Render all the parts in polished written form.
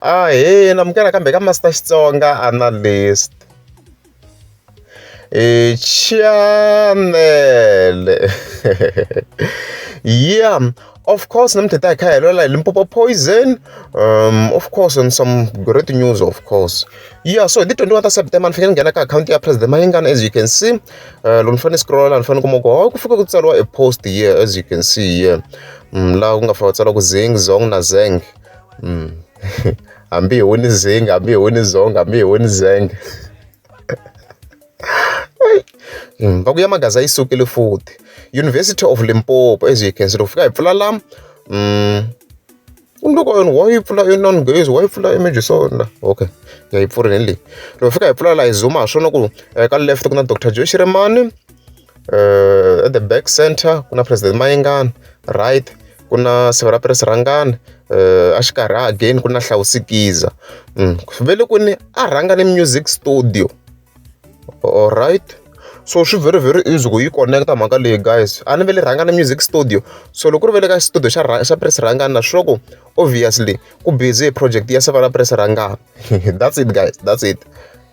Ahee, namukela kambe ka Master Xitsonga Analyst chanele yeah of course namuntlha hi ta hi kha hi lwela hi Limpopo poison of course and some great news of course yeah so hi ti 21 ta September ni fike ni nghena ka akhawunti ya President Mayengani as you can see loko ni fanele ni scroll ni fanele ni kuma ku hayi ku fika ku tsariwa a post here as you can see here laha ku nga fika ku tsariwa ku zing zong na zeng hambi hi wini zing hambi hi wini zong hambi hi wini zeng va ku ya magaza yi sukile futhi University of Limpopo as you can see loko fika hi pfula la loko yona why yi pfula inani guys why yi pfula image so la okay ya yi pfurile leyi loko fika hi pfula la hi zoom-a ha swona ku ka left ku na Doctor Joe Shirimani at the back center ku na President Mayengani right ku na Sivarapere Rhangani a xikarhi again ku na Hlawusikiza ve le kwini a Rhangani Music Studio alright so swi very very easy ku yi connect-a mhaka leyi guys a ni ve le Rhangani Music Studio so loko ku ri ve le ka studio xa Prince Rhangani na swi ku obviously ku busy hi project ya Siva ra Prince Rhangani that's it guys that's it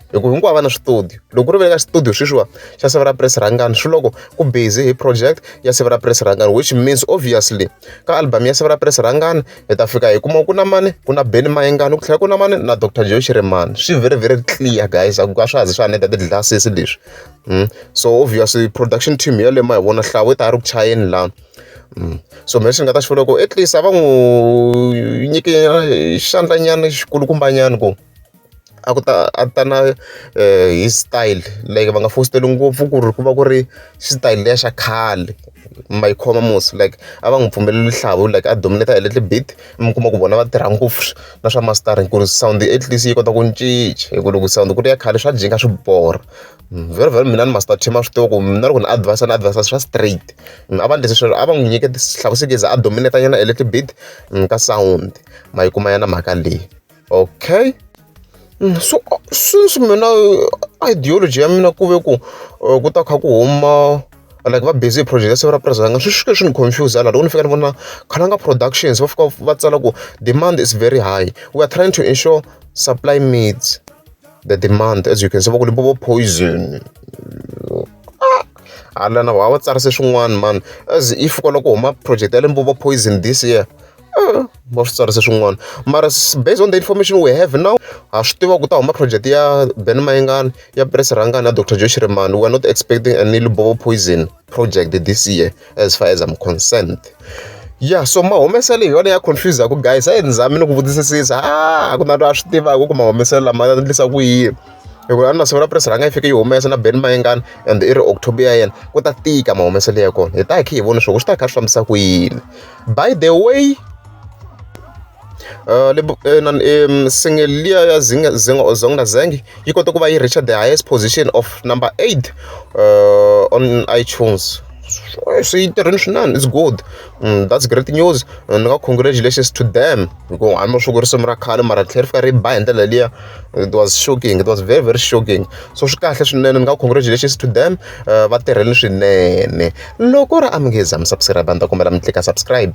hi ku hinkwavo va na switudiyo loko ku ri ve le ka xitudiyo sweswiwa xa Siva ra Prince Rhangani swi loko ku busy hi project ya Siva ra Prince Rhangani which means obviously ka album ya Siva ra Prince Rhangani hi ta fika hi kuma ku na mani ku na Benny Mayengani ku tlhela ku na mani na Doctor Joe Shirimani swi very very clear guys a ku swa ha zi swa neta ti-glasses leswi so obviously production team yaleyo ma hi vona hlawu yi ta ri ku chayeni laha so mina lexi ni nga ta xi vula ku at least a va n'wi nyike xandlanyana xikulukumbanyana ku a ku ta a ta na hi style like va nga fositeli ngopfu ku ri ku va ku ri xitayili leya xa khale ma yi khoma musi like a va n'wi pfumeleli hlawu like a dominate a little bit mi kuma ku vona va tirha ngopfu na swa mastering ku ri sound at least yi kota ku cinca hi ku loko sound ku ri ya khale swa jinga swi borha very very mina ni Master Team a swi tiva ku mina loko ni advise ni advise swa straight a va endlise sweswo a va n'wi nyike Hlawusikiza a dominate nyana a little bit ka sound ma yi kuma yana mhaka leyi okay so since mina ideology ya mina ku ve ku ku ta kha ku huma like va busy hi project ya Siva ra President swi fike swi ni confuse la loko ni fika ni vona Khalanga Productions va fika va tsala ku demand is very high we are trying to ensure supply meets the demand as you can see va ku Limpopo poison hala na va tsarise swin'wana man as if kwala ku huma project ya Limpopo poison this year va swi tsarise swin'wana mara based on the information we have now ha swi tiva ku ta huma project ya Benny Mayengani ya Prince Rhangani na Dr Joe Shirimani we are not expecting any Limpopo poison project this year as far as I'm concerned yeah so mahumeselo hi yona ya confuse ku guys a hi ni zami ni ku vutisisisa a ku na loyi a swi tivaka ku mahumeselo lama ya endlisa ku yini hikuva a na Siva ra Prince Rhangani yi fike yi humesa na Benny Mayengani and i ri October ya yena ku ta tika mahumeselo ya kona hi ta hi kha hi vona swa ku swi ta kha swi fambisa ku yini by the way single liya ya Zinga Zinga Zong na Zeng yi kota ku va yi reach the highest position of number 8 on iTunes swi yi tirhini swinene it's good that's great news ni nga congratulations to them hikuva hambi swi ku risimu ra khale mara tlhela ri fika ri ba hi ndlela liya it was shocking it was very very shocking so swi kahle swinene ni nga congratulations to them va tirhile swinene loko ri a mi nge za mi subscribe a ni ta kombela mi tlika subscribe.